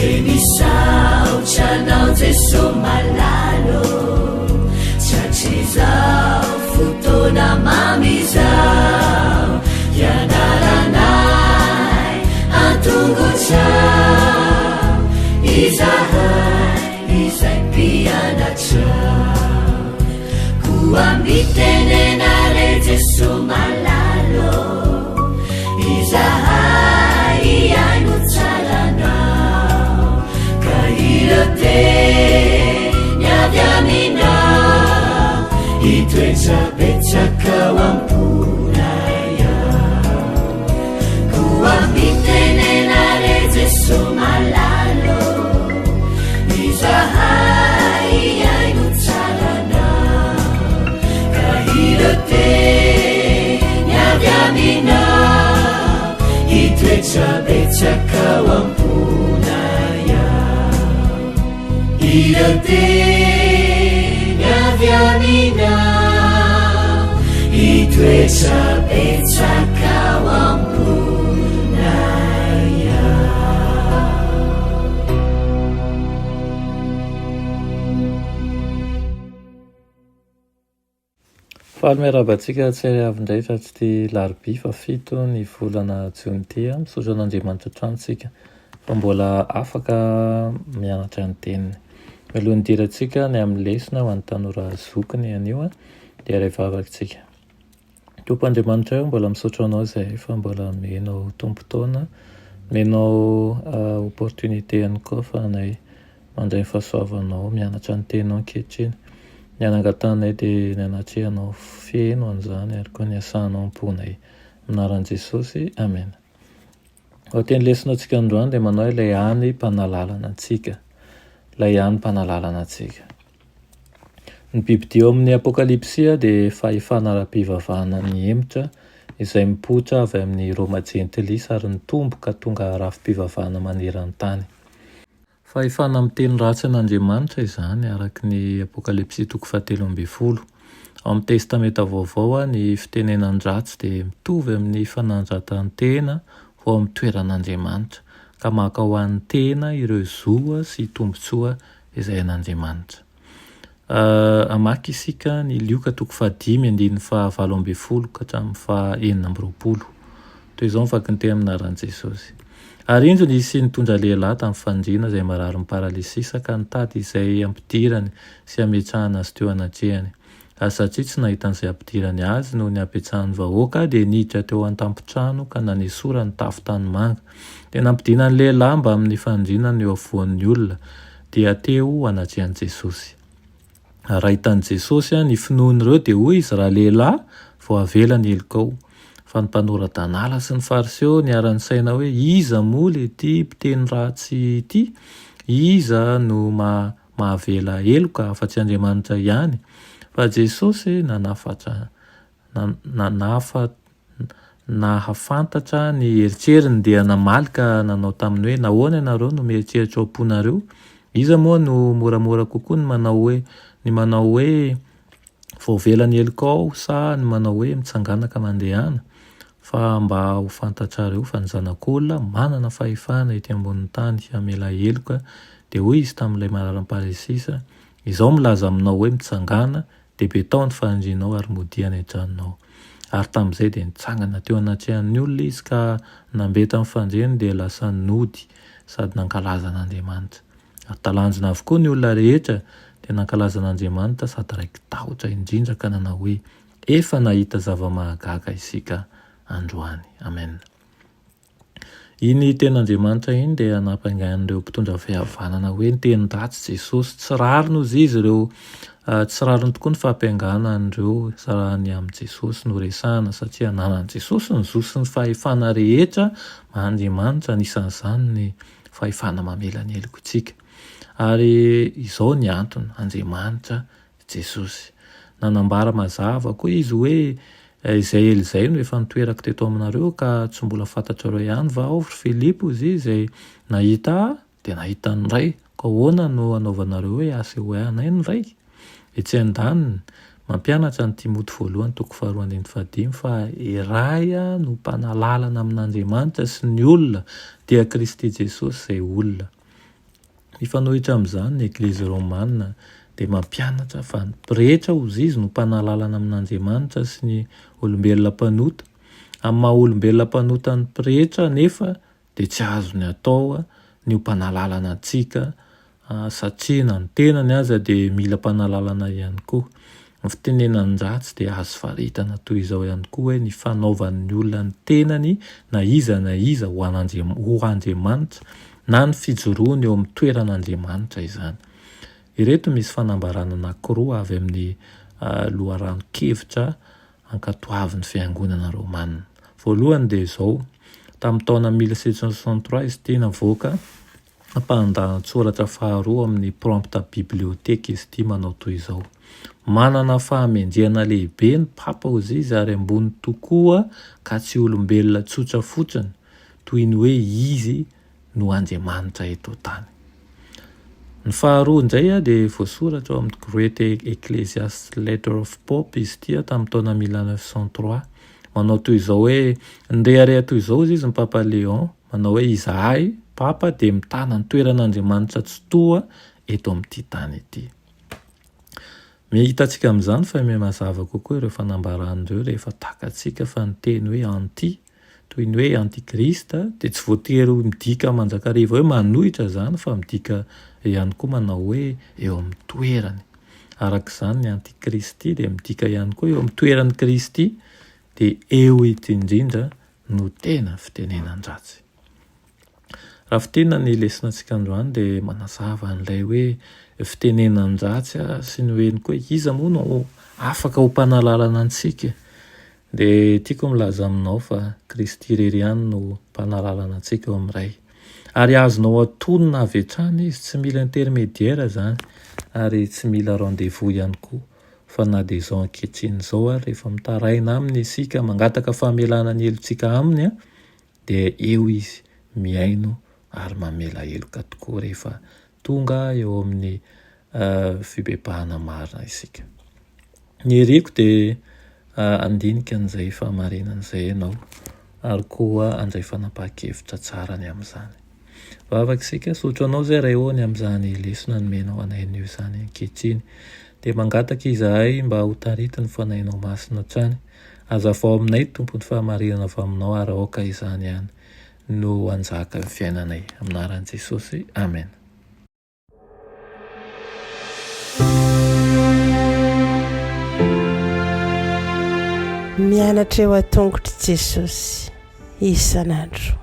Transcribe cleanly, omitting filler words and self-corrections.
Dia misaotra anao Jeso malala ô, Tratrizao fotoana mamy izao, Hianaranay an-tongotrao, Izahay izay mpianatrao. Koa mitenena re Jeso malala ô, Izahay hihaino tsara anao, Ka ireo teny avy aminao, Hitoetra betsaka ao am-ponay ao. Koa mitenena re Jeso malala ô, Izahay hihaino tsara anao, Ka ireo teny avy aminao, Hitoetra betsaka ao am-ponay ao. Ireo teny avy aminao, Hitoetra betsaka ao am-ponay ao. Faly miarahaba antsika tsirairay avy indray tratry ity larobia fahafito ny volana jona ity. Misaotra an'Andriamanitra hatrany isika fa mbola afaka mianatra ny teniny. Mialohan'ny hidirantsika ny amin'ny lesona ho an'ny tanora zokiny anio dia iray vavaka isika. Tompo Andriamanitra ô, mbola misaotra anao izahay fa mbola nomenao tompon-taona, nomenao opportunité ihany koa ahafahanay mandray ny fahasoavanao, mianatra ny teninao ankehitriny. Ny anangatahanay dia ny anatrehanao feno an'izany ary koa ny asanao am-ponay. Amin'ny anaran'i Jesosy, amena. Ao teny lesona antsika androany dia manao ilay hany mpanalalana antsika. Ilay hany mpanalalana antsika. Ny bibidia ao amin'ny Apokalypsy dia fahefana ara-pivavahana nihemotra izay mipoitra avy amin'ny Roma jentilisa ary nitombo ka tonga rafi-pivavahana maneran-tany. Fahefana miteny ratsy an'Andriamanitra izany, araka ny Apokalypsy toko fahatelo ambin'ny folo. Ao amin'ny Testamenta Vaovao, ny fitenenan-dratsy dia mitovy amin'ny fanandratan-tena ho ao amin'ny toeran'Andriamanitra, ka maka ho an'ny tena ireo zo sy tombontsoa izay an'Andriamanitra. Hamaky isika ny Lioka toko fahadimy andininy faha-18 ka hatramin'ny faha-26. Toy izao ny vakin-teny amin'ny anaran'i Jesosy. Ary indro nisy nitondra lehilahy tamin'ny fandriana izay mararin'ny paralysisa ka nitady izay hampidirany sy hametrahana azy teo anatrehany. Ary satria tsy nahita an'izay hampidirany azy noho ny habetsahan'ny vahoaka, dia niditra teo an-tampon-trano ka nanesorany tafo tanimanga. Dia nampidina ny lehilahy mbamin'ny fandrinany eo afovoan'ny olona, dia teo anatrehan'i Jesosy. Ary raha hitan'i Jesosy ny finoan'ireo, dia hoy Izy, Ralehilahy, voavela ny helokao. Fa ny mpanora-danala sy ny Fariseo niara-nisaina hoe, Iza moa ilay ity mpiteny ratsy ity? Iza no maha mahavela heloka afa-tsy Andriamanitra ihany, fa Jesosy nanafatra nanafa nahafantatra ny eritreriny dia namaly ka nanao taminy hoe, Nahoana ianareo no mieritreritra ao am-ponareo? Iza moa no moramora kokoa ny manao hoe ny manao hoe voavela ny helokao sa ny manao hoe mitsangàna ka mandehana? Fa mba ho fantatrareo fa ny Zanak'olona manana fahefana ety ambonin'ny tany hamela heloka, dia hoy izy tamin'ilay mararam-paharesisa, Izaho milaza aminao hoe mitsangàna, dia betao ny fahandrianao ary modia any an-tranonao. Ary tamin'izay dia nitsangana teo anatrehan'ny olona izy ka nambeta ny fandriany dia lasa nody sady nankalaza an'Andriamanitra. Ary talanjona avokoa ny olona rehetra dia nankalaza an'Andriamanitra sady raiki-tahotra indrindra ka nanao hoe, Efa nahita zava-mahagaga isika androany. Amen. Iny tenin'Andriamanitra iny dia nampangain'ireo mpitondra fihavanana hoe niteny ratsy Jesosy. Tsy rariny hozy izy ireo. Tsy rariny tokoa ny fampiangana an'ireo raha ny amin'i Jesosy no resahana satria ananan'i Jesosy ny zo sy ny fahefana rehetra Andriamanitra, anisan'izany ny fahefana mamela ny helokontsika. Ary izao ny antony, Andriamanitra Jesosy. Nanambara mazava koa Izy hoe, Izay ela izay no efa nitoerako teto aminareo, ka tsy mbola fantatrareo ihany va Aho, ry Filipo? Izy izay nahita Ahy dia nahita ny Ray. Koa ahoana no anaovanareo hoe, Asehoy anay ny Ray? Etsy andaniny, mampianatra ny Timoty voalohany toko faharoa andininy fahadimy fa iray no mpanalalana amin'Andriamanitra sy ny olona, dia Kristy Jesosy izay olona. Mifanohitra amin'izany, ny Eglizy Romana dia mampianatra fa ny pretra hozy izy no mpanalalana amin'Andriamanitra sy ny olombelona mpanota. Amin'ny maha olombelona mpanota ny pretra anefa dia tsy azony atao ny ho mpanalalana antsika satria na ny tenany aza dia mila mpanalalana ihany koa. Ny fitenenan-dratsy dia azo faritana toy izao ihany koa hoe ny fanaovan'ny olona ny tenany na iza na iza ho ho Andriamanitra na ny fijoroany eo amin'ny toeran'Andriamanitra izany. Ireto misy fanambarana anankiroa avy amin'ny loharanon-kevitra ankatoavin'ny Fiangonana Romana. Voalohany dia izao, tamin'ny taona 1763 izy ity navoaka ampahan-dahatsoratra faharoa amin'ny Prompta Bibliothèque izy ity manao toy izao, Manana fahamendrehana lehibe ny Papa hozy izy ary ambony tokoa ka tsy olombelona tsotra fotsiny, toy ny hoe izy no Andriamanitra eto an-tany. Ny faharoa indray dia voasoratra ao amin'ny Great Ecclesiast Letter of Pope izy ity tamin'ny taona 1903. Manao toy izao hoe, nirehareha toy izao izy ny Papa Léon, manao hoe izahay, Papa, dia mitana ny toeran'Andriamanitra Tsitoha eto amin'ity tany ity. Hitantsika amin'izany fa miha-mazava kokoa ireo fanambarana ireo rehefa takatsika fa ny teny hoe anti Toy ny hoe antikrista dia tsy voatery ho midika mandrakariva hoe manohitra izany fa midika ihany koa manao hoe eo amin'ny toerany. Araka izany ny antikristy dia midika ihany koa eo amin'ny toeran'i Kristy dia eo ity indrindra no tena fitenenan-dratsy. Raha fintinina ny lesonantsika androany dia manazava an'ilay hoe fitenenan-dratsy sy ny hoe ny koa iza moa no afaka ho mpanalalana antsika Dia tiako milaza aminao fa Kristy irery ihany no mpanalalana antsika eo amin'ny Ray. Ary azonao atonina avy hatrany Izy, tsy mila intermédiaire izany, ary tsy mila rendez-vous ihany koa. Fa na dia izao ankehitriny izao ary rehefa mitaraina Aminy isika, mangataka famelana ny helotsika Aminy, dia eo Izy mihaino ary mamela heloka tokoa rehefa tonga eo amin'ny fibebahana marina isika. Ny iriko dia handinika an'izay fahamarinana izay ianao ary koa handray fanapahan-kevitra tsara ny amin'izany. Vavaka isika, Misaotra Anao izay Ray ô ny amin'izany lesona nomenao anay anio izany ankehitriny. Dia mangataka izahay mba ho taritin'ny Fanahinao Masina hatrany. Hazavao aminay Tompo ny fahamarinana avy Aminao ary aoka izany ihany no hanjaka ny fiainanay. Amin'ny anaran'i Jesosy, Amena. Mianatra eo an-tongotr'i Jesosy isan'andro.